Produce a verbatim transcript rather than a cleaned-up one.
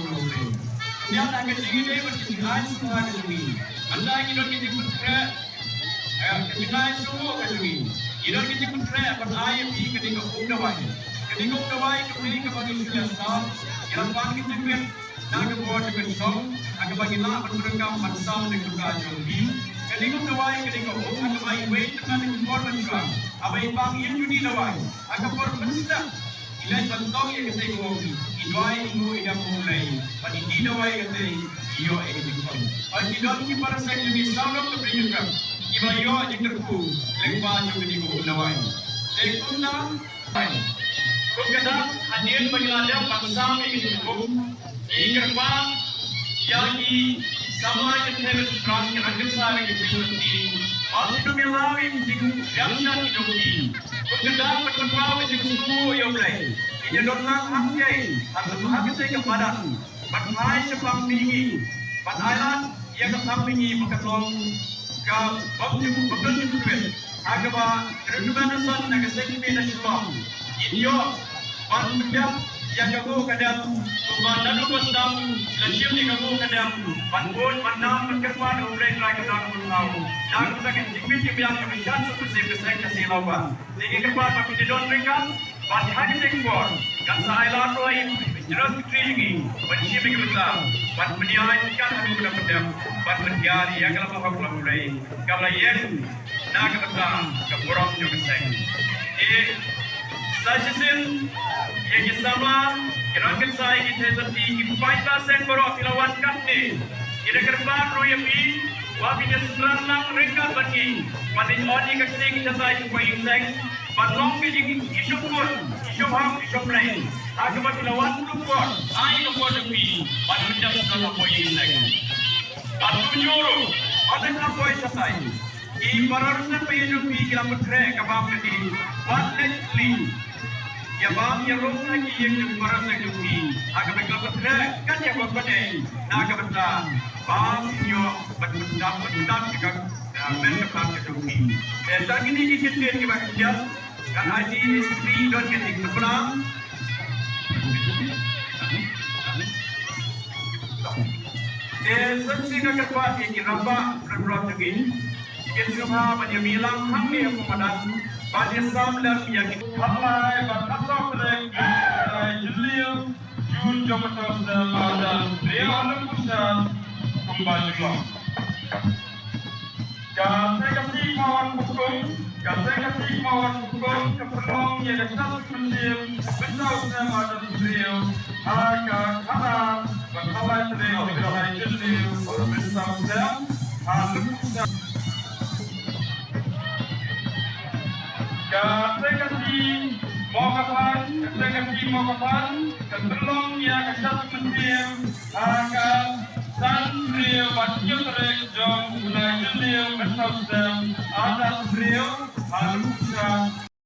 Ïa ka jingïadei bad ka jingai sngewbha ka jong ngi. Ynda ngi don ka jingpynkhreh, eh, ka jingai sngewbha ka jong ngi, ngi don ka jingpynkhreh ban ai ïa phi kane ka um dawai. Kane ka um dawai ka phi kaba ngi shu ïa saw, ïa ban ka jingpynkhreh na ka bor jong ka shnong, ha kaba ngi lah ban pyndonkam ban saw na ka bynta jong phi. Kane ka um dawai kane ka um ha kaba iwei na ka bor ban shuwa, haba i bang ïa juni dawai ha ka por mynstep. I leit ban tong ïa ka tei ka wong, i duwai i nguh i dap U Blei, bad i die dawai ïa ka tei, i ïoh ïa ka jingkhot. Bad ki don ki para seng jong ngi saw lok ka bri jong ka, kiba ïoh jingkyrkhu lyngba jong kane ka um dawai. Te kumta, kum ka dak hadien ba ngi la dep ban sam ïa ka jingkyrkhu, ngi kyrpad ïa ki samla ki thei ba shynrang ki nongkyrshan ïa ki thei ba shynrang, ba kin ym ïa law ïa ki jingriang shan ki jong ki. Kum ka dak ban pynpaw ïa ka jingsngewnguh ïa U Blei, kin ïa don lang hangtei, ha ka, ha katei ka madan, ban phai shaphang mihngi, ban ailad ïa ka phang mihngi ba kan long ka bym ju, bym ju kywit. Ha kaba ka recommendation na ka seng kmie na Shillong, in ïoh ban pynjah ïa ka nguh ka dem, kumba naduh ba sdang la shim ïa ka nguh ka dem, ban bud ban nam ban kyrpad ïa U Blei Trai ka dang bun thaw. Dang da ka jingmih jingbiang ka mynsiem ka seng ka seng ka seng Lawbah. Te ngi kyrpad ba phi don ryngkat, bad ha kane ka por kan sa ailad ruh ïa i General Secretary jong ngi ban shim ïa ka bynta, ban pynïaid kat haduh ba dang pyndep, ban pynhiar ïa ka lama hok lama briew kaba la ïeng na ka bynta ka burom jong ka seng. Te sa shisien ïa ki samla, ki nongkyrshan, ki thei sotti, ki paidbah seng baroh phi la wan katne, ngi da kyrpad ruh ïa phi ba phin ïa shong lang ryngkat bad ngi ban leit ot ïa ka kti ka jatai ka poi ïing seng, ban long ka jing, i shong bun, i shong hok, i shong blei. Ha kaba phi la wan bun por, ai ka por jong phi ban pynjah sha ka poi ïing seng. Bad kumjuh ruh, ynda ka poi shatai, ki para rynsan ba ïeit jong phi ki la pynkhreh ka bam ka dih bad leit leit ïa bam ïa rung ha ki ïing jong ki para rynsan jong phi, ha kaba ki la pynkhreh kat ïa ka bam ka dih na ka bynta ba phin ïoh ban pyndap, ban pyndap ïa ka, eh, met ka phad ka jong phi. Te tang kine ki kyntien kiba khyndiat, kan ai ïa i Secretary don ka jingkyrpad. Te sa shisien nga kyrpad ïa ki rangbah rangbah jong ngi, kin sngewbha ban ïa mih lang hangne hapoh madan ban ïa sam lem ïa ki. Khatlai bad khatsaw tarik, eh, Jylliew, June jong ka snem ar hajar hynriewphew san, kumba ju long. Ka Seng Khasi Kmawar Pukung, ka Seng Khasi Kmawar Pukung ka pynlong ïa ka shad mynsiem mynta u snem ar hajar hynriew ha ka khatar bad khatlai tarik jong u bnai Jylliew mynta u snem ha u snem. Ka Seng Khasi Mawkyrwat, ka Seng Khasi Mawkyrwat ka pynlong ïa ka shad mynsiem ha ka san hynriew bad hynñiew tarik jong u bnai Jylliew mynta u snem ar hajar hynriew ha u snem